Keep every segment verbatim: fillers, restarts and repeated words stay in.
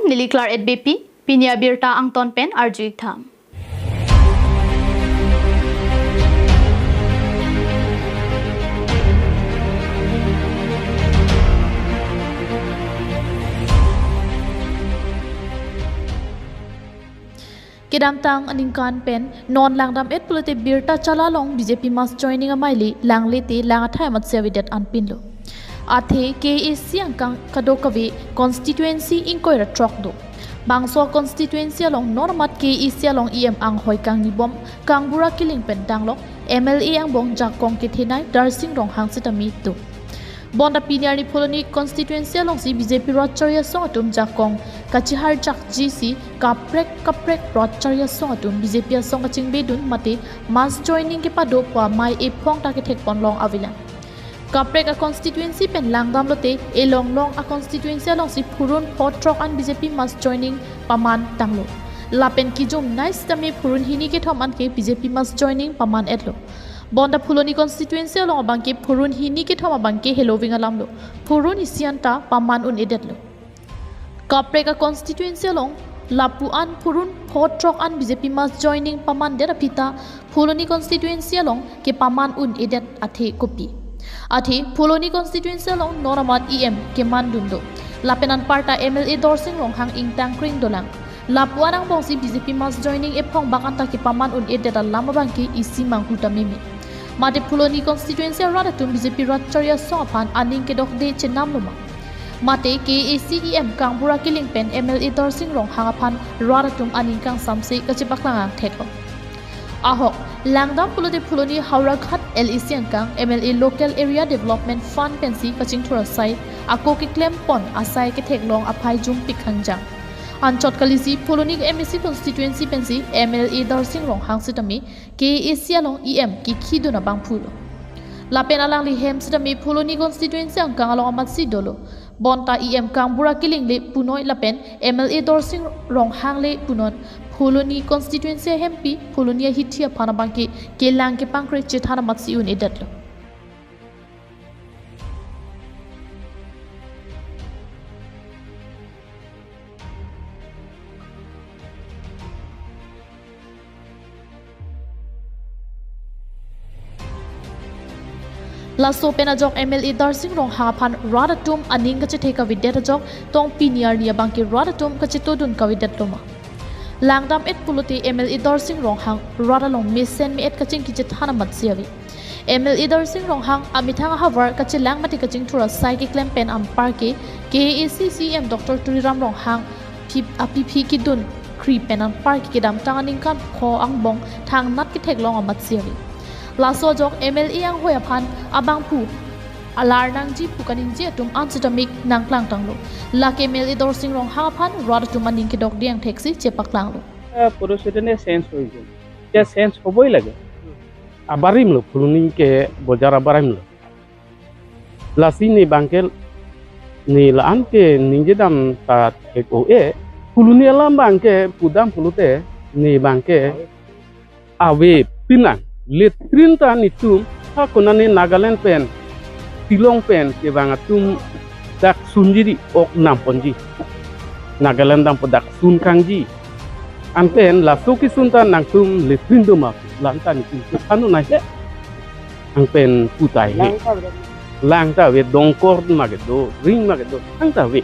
Neli Claret Beypi, pini abirta angton pen arju-ik tha. Kedamtang aningkan pen non langdam-et pulote birta chala along B J P mass joining amei le langle te lang athai amatsi avedet anpinlo. Athe K A A C angkang kadokave constituency ingkoi ra throk do. Bangso constituency along non amat K A A C along E M anghoi kangnibom Kangbura Killing pen danglok M L A angbong jakong kethenei Darsing Ronghang sitame do. Bonta pini arni Phuloni constituency alongsi B J P rat chari asong atum jakong kachiharjakji si kaprek kaprek rat chari asong atum B J P asong kachingbedun mate mass joining kepado pu amei ephong ta kethekpon long avelang. Kaprek a constituency pen langdam lote, elong long a constituency alongsi phurun pho throk an B J P mass joining paman tanglo. Lapen kejum nai sitame phurun hini kethom anke B J P mass joining paman-etlo. Bonta Phuloni constituency along abangke phurun hini kethom abangke heloving alamlo. Phurun isi an ta paman un-edetlo. Kaprek a constituency along lapu an phurun pho throk an B J P mass joining pamandet aphi ta Phuloni constituency along kepaman un-edet athe kopi. Athe Phuloni constituency along non amat E M kemandun do. Lapen anparta M L A Darsing Ronghang ingtangkring dolang. Lapu an angbongsi B J P mass joining ephong bak anta kepaman un-edet alam abangke isi manghu ta meme. Mate Phuloni constituency arat atum B J P rat chari asong aphan aning kedokde chenamlo ma? Mate K A A C E M Kangbura Killing pen M L A Darsing Ronghang aphan rat atum aning kangsamse kachepaklang angthek lo. Ahok, langdam pulote Phuloni Howraghat L A C angkang M L A Local Area Development Fund pensi kachingthur asai ako keklempon asai ketheklong aphai jumpik hangjang. Anchot kalisi Phuloni M A C constituency pensi M L A Darsing Ronghang sitame K A A C along E M kekhidun abangphulo. Lapen alangli hem sitame Phuloni constituency angkang along amatsi dolo. Bonta E M Kangbura Killing le punoi lapen M L A Darsing Ronghang le punon Phuloni constituency ahempi Phuloni ahithi aphan abangke kelang kepangkre chethan amatsi un-edetlo. Laso pen ajok M L A Darsing Ronghang aphan rat atum aning kachethe kavedet ajok tong pini arni abangke rat atum kachetodun kavedetlo ma? Langdam-et pulote M L A Darsing Ronghang rat along mesen me-et kachingki chethan amatsi ave. M L A Darsing Ronghang amethang ahavar kachelang mate kachingthur asai keklem pen anparke K A A C C E M Doctor Tuliram Ronghang phi-, aphi phi kedun kri pen anparke kedamtang aningkan pho angbong thangnat ketheklong amatsi ave. Laso ajok M L A anghoi aphan abangphu alar nangji pu kaningje atum an sitame nangklangtanglo. Lake M L A Darsing Ronghang aphan rat atum aning kedokde angtheksi chepaklanglo. আহ, পরিস্থিতি নিয়ে চেঞ্জ হয়েছে। এতিয়া চেঞ্জ হবই লাগে। Abarim lo, Phuloni ke bojar abarim lo. Lasi ne abangke, ne la-an ke ningjedam ta thek o-e, Phuloni alam abangke pudam pulote, ne abangke ave pinang, latrine ta netum, ha konane Nagaland pen, Shillong pen, kevang atum dak sunji ri ok namponji. Nagaland dampo dak sun kangji. Anpen laso kesun ta nangtum latrine doma, la-an ta netum kephan un-e he. Anpen putai he. Lang ta ave. Lang ta ave, dongkor ma kedo, ring ma kedo, lang ta ave.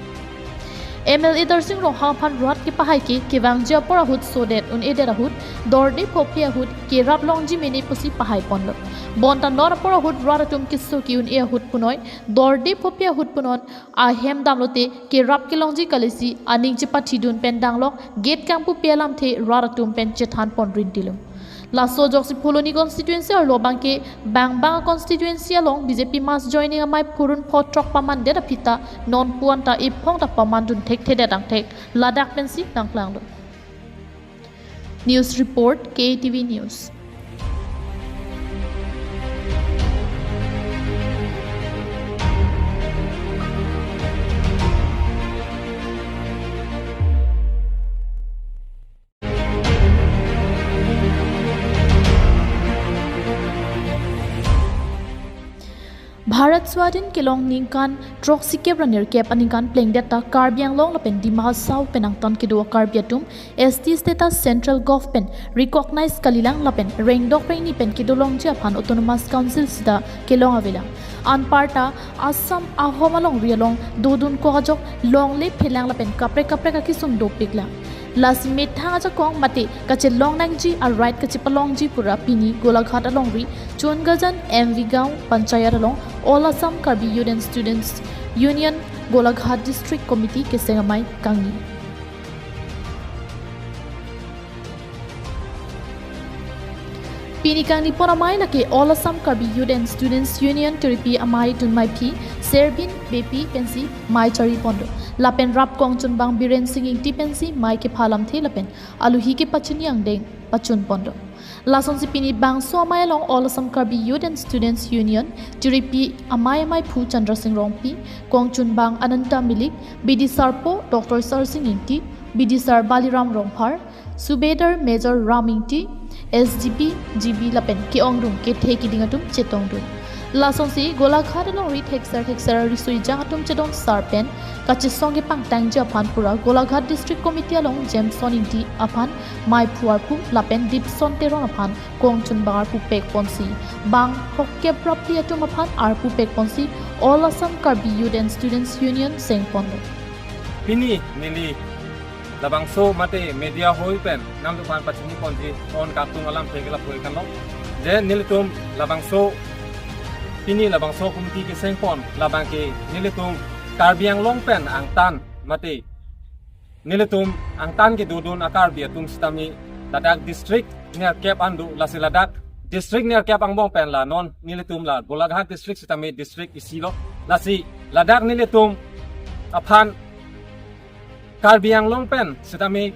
M L A Darsing Ronghang aphan rat kepahai ke kevangji apor ahut sodet un-edet ahut, dorde phophe ahut kerap longji mene pusi pahaiponlo. Bonta non apor ahut rat atum keso ke-un-e ahut punoi, dorde phophe ahut punon, ahem damlote kerap kelongji kalisi aning chepathidun pen danglok gate kangpupe alamthe rat atum pen chethanpon rintilo. Laso ajoksi Phuloni constituency arlo abangke bang bang constituency along B J P mass joining amei phurun pho throk pamandet aphi ta non pu an ta ephong ta pamandun thekthedet angthek ladak pensi nangklanglo. News report, K T V News. Bharat Swadhin kelong ningkan throksikep ra nerkep aningkan plengdet ta Karbi Anglong lapen Dima Hasao pen angtan kedo a-Karbi atum S T status Central Government recognize kalilang lapen rengdok rengni pen kedolongji aphan Autonomous Council sita kelong avelang. Anparta Assam ahom alongri along dodun kok ajok longle phelang lapen kaprek kaprek akesung dopiklang. Lasi methang ajakong mate kachelong nangji a-right kachepalongji pura pini Golaghat alongri Chungajan M V Gaon Panchayat along All Assam Karbi Youth and Students Union Golaghat District Committee keseng amei kangni. Pini kangnipon amei lake All Assam Karbi Youth and Students Union tiripi amei tunmei phi Serbin Beypi pensi mei chari pondo. Lapen rap kongchunbang Biren Sing Ingti pensi mei kepha lamthe lapen aluhi kepachini angdeng pachun pondo. Lasonsi pini bangso amei along All Assam Karbi Youth and Students Union tiripi amei ameiphu Chandra Sing Rongpi, kongchunbang Ananta Milik, bidisar po Doctor Sarsing Ingti, bidisar Baliram Rongphar, Subedar Major Ram Ingti, S D P, G B lapen ke-ongdung kethe keding atum chetongdun. Lasonsi Golaghat alongri thekser thekser riso ejang atum chedon sar pen kachesong kepangtangji aphan pura Golaghat District Committee along Jameson Ingti aphan meiphu arpu lapen Dipson Teron aphan kongchunbang arpu pekponsi bang hokkep ra phli atum aphan arpu pekponsi All Assam Karbi Youth and Students Union sengpon. Pini neli labangso mate media hoi pen nangtumphan pachini ponji pon katung alam thek la poi kanlo. Je nelitum labangso pini labangso committee kesengpon labang ke nelitum Karbi Anglong pen angtan mate nelitum angtan kedodun a-Karbi atum sitame ladak district nerkep an do, lasi ladak district nerkep angbong pen la non nelitum la Golaghat district sitame district isi lo. Lasi ladak nelitum aphan Karbi Anglong pen sitame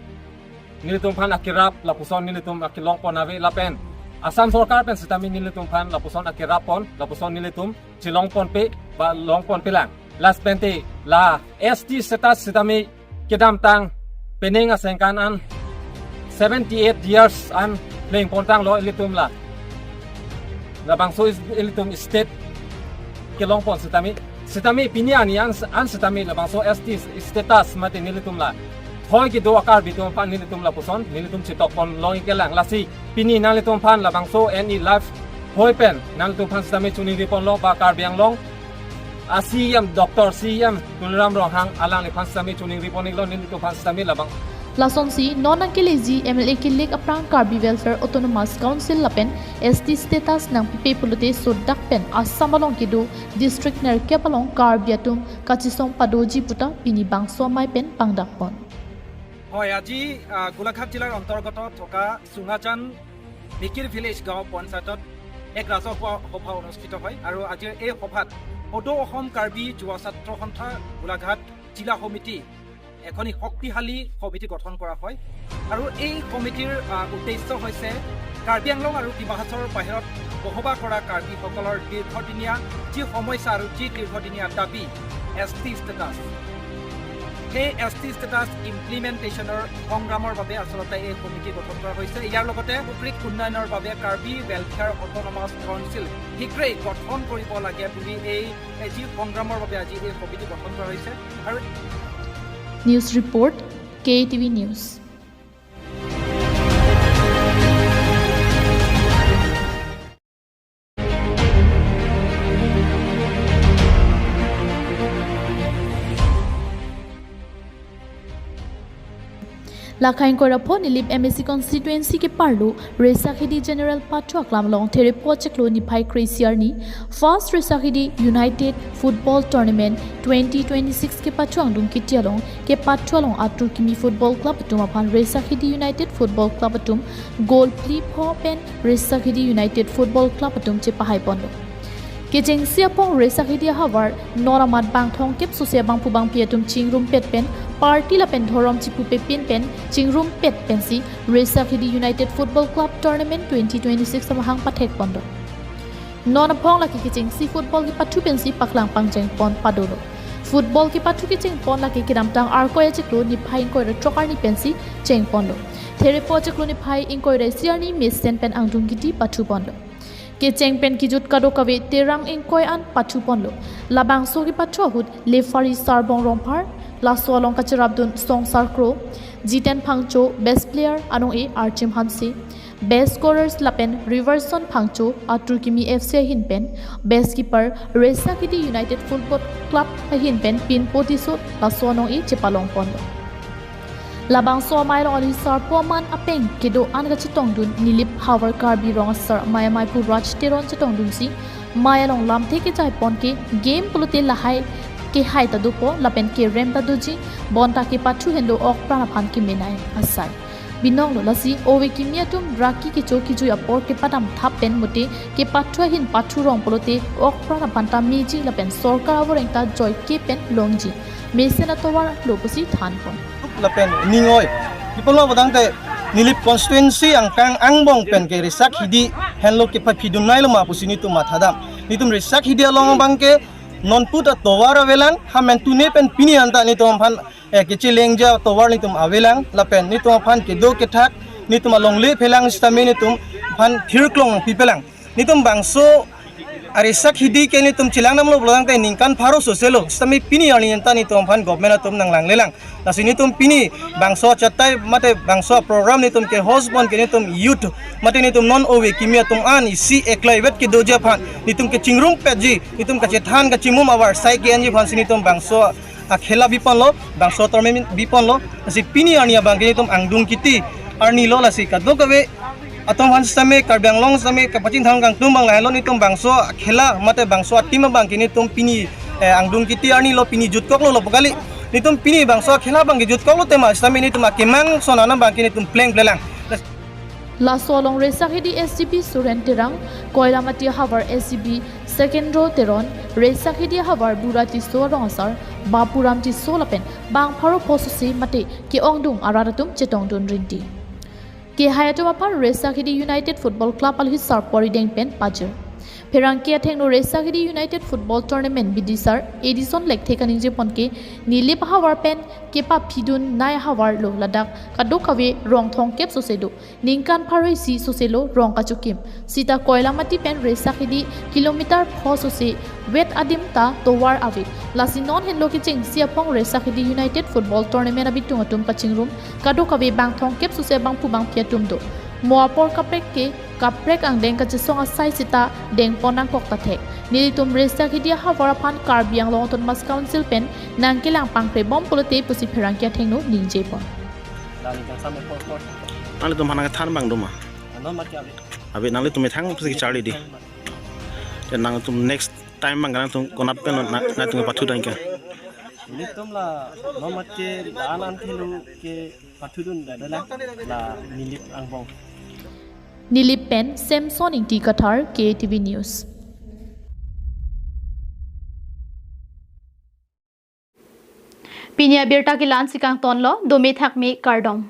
nelitum aphan akerap lapuson nelitum akelongpon ave lapen Assam sorkar pen sitame nelitum aphan lapuson akerap pon lapuson nelitum chelongponpe ba longponpelang. Lasi pente la S T status sitame kedamtang penang asengkan an seventy eight years an plengpontanglo ilitum la. Labangso is-, ilitum state kelongpon sitame, sitame pini ani an, an sitame labangso S T status mate nelitum la hoi kedo a-Karbi atum aphan nelitum lapuson nelitum chetokpon long kelang. Lasi pini nanglitum aphan labangso N E Live hoi pen nanglitum aphan sitame choningriponlo ba Karbi Anglong a-C E M Doctor C E M Tuliram Ronghang alangliphan sitame choningriponlo nelitum aphan sitame labang. Lasonsi non nangkeleji M L A kilik aphrang Karbi Welfare Autonomous Council lapen S T status nangpipe pulote sodak pen Assam along kedo district nerkep along Karbi atum kachesong padoji puta pini bangso amei pen pangdakpon. হয়, আজি, আহ, গোলাঘাট জিলাৰ অন্তৰ্গত থকা চুঙাজান মিকিৰ ভিলেজ গাঁও পঞ্চায়তত এক ৰাজহুৱা সভা অনুষ্ঠিত হয় আৰু আজিৰ এই সভাত বডো অসম কাৰ্বি যুৱ ছাত্ৰ সন্থা গোলাঘাট জিলা সমিতি এখনি শক্তিশালী সমিতি গঠন কৰা হয় আৰু এই সমিতিৰ, আহ, উদ্দেশ্য হৈছে কাৰ্বি আংলং আৰু ডিমা হাছাওৰ বাহিৰত বসবাস কৰা কাৰ্বিসকলৰ দীৰ্ঘদিনীয়া যি সমস্যা আৰু যি দীৰ্ঘদিনীয়া দাবী এছ টি ষ্টেটাছ, সেই এছ টি ষ্টেটাছ ইমপ্লিমেণ্টেশ্যনৰ সংগ্ৰামৰ বাবে আচলতে এই সমিতি গঠন কৰা হৈছে। ইয়াৰ লগতে সামগ্ৰিক উন্নয়নৰ বাবে কাৰ্বি ৱেলফেয়াৰ অট'নমাছ কাউন্সিল শীঘ্ৰেই গঠন কৰিব লাগে বুলি এই, এই যি সংগ্ৰামৰ বাবে আজি এই সমিতি গঠন কৰা হৈছে। আৰু News report, K T V News. Lakha ingkoi ra pho Nilip M A C constituency keparlo Resakhidi General Pathu Aklam along Therepo achiklo niphai kre-isi arni First Resakhidi United Football Tournament twenty twenty-six kepathu angdung kiti along kepathu along Atur Kimi Football Club atum aphan Resakhidi United Football Club atum goal phli pho pen Resakhidi United Football Club atum chepahai ponlo. Kechengsi apong Resakhidi ahavar non amat bang thomkep sose bangphu bangphi atum chingrumpet pen party lapen dhorom chipupe pin pen chingrumpet pensi Resakhidi United Football Club Tournament twenty twenty-six amahang pathek ponlo. Non apong lake kechengsi football kepathu pensi paklang pangcheng pon padolo. Football kepathu kecheng pon lake kedamtang Arkoi achiklo niphai ingkoi ra throk arni pensi cheng ponlo. Therepo achiklo niphai ingkoi ra isi arni mesen pen angdung kiti pathu ponlo. Kecheng pen kejut kadokave Terang ingkoi an pathuponlo. Labangso kepathu ahut referee Sarbong Rongphar, laso along kacherapdun Songsar Kro, Jiten Phangcho, best player anong-e Archim Hanse, best scorers lapen Riverson Phangcho, Atur Kimi F C ahin pen, best keeper Resakhidi United Football Club ahin pen pinpo Tisso, laso anong-e chepalongponlo. Labangso amei along anisar po aman apeng kedo an kachetongdun Nilip havar Karbi Rong Asar amei amei pu Raj Teron chetongdunsi, amei along lamthe kejaipon ke game pulote lahai kehai ta dopo lapen kerem ta doji, bonta kepathu henlo okpran aphan kemenei asai. Binonglo lasi ove kimi atum raki kecho kejui apor kepadam thap pen mate kepathu ahin pathu rong pulote okpran aphan ta meji lapen sorkar avoreng ta joike pen longji mesen atovar lo pusi thanpon. Lapen ning oi. Ipon lo bodang te Nilip constituency angkang angbong pen ke Resakhidi henlo kepaphidun nai lo ma pusi netum mathadam. Netum Resakhidi along abang ke nonpu ta tovar avelang, ha mentune pen pini anta netum aphan, eh, kechelengja tovar netum avelang, lapen netum aphan kedo kethak, netum alongle phelang sitame netum aphan thirklong pipelang. Netum bangso a-Resakhidi ke netum chelang namlo pulo tangte ningkan pharo sose lo. Sitame pini arni anta netum aphan government atum nanglanglelang. Lasi netum pini bangso achatai mate bangso program netum ke host pon ke netum youth mate netum non ove kimi atum an isi eklai vet kedoji aphan netum kechingrumpetji, netum kachethan kachimum avarsai ke-enji aphansi netum bangso akhela biponlo, bangso tournament biponlo. Lasi pini arni abang ke netum angdung kiti arni lo, lasi kadokave atum aphan sitame Karbi Anglong sitame kapachingthang kangtung abang lahenlo, netum bangso khela mate bangso a-team abang ke netum pini, eh, angdung kiti arni lo, pini jutkoklo lo pu kali. Netum pini bangso khela abang ke jutkoklo tema sitame netum akemang ason an abang ke netum plengplelang. Laso along Resakhidi S G B Suren Terang, Koilamati havar S G B Sekendro Teron, Resakhidi havar Bura Tisso Rong Asar, Bapuram Tisso lapen bang pharo pho sose mate ke-ongdung arat atum chetongdun rinti. Kehai atum aphan Resakhidi United Football Club alhi sarpori deng pen pajir. Pherangke athengno Resakhidi United Football Tournament bidisar Edison Lekthe kaningjepon ke Nilip havar pen kepaphidun nai havar lo, ladak kadokave rong thomkep sose do. Ningkan pharo isi sose lo rong kachokim. Sita Koilamati pen Resakhidi kilometer pho sose vet adim ta tovar ave. Lasi non henlo kechengsi aphong Resakhidi United Football Tournament abitung atum pachingrum, kadokave bang thomkep sose bangphu bangphi atum do. Mo apor kaprek ke kaprek angdeng kachesong asai sita dengpon nangkok ta thek. Nelitum Resakhidi havar aphan Karbi Anglong Autonomous Council pen nangkelang pangkrebom pulote pusi pherangke athengno ningjepon. Nangtum aphan nangthan abang do ma? Ave, nanglitum methang pusi kacharli di. Te nangtum next time abang nangtum konat pen nang, nangtum pathu dang ke? Nelitum la non mat ke la-an an thelo ke pathudun dada la, la Nilip angbong. Nilip pen Samson Ingti Kathar, K T V News. Pini abirta ke la-ansi kangtonlo, dome thakme, kardom.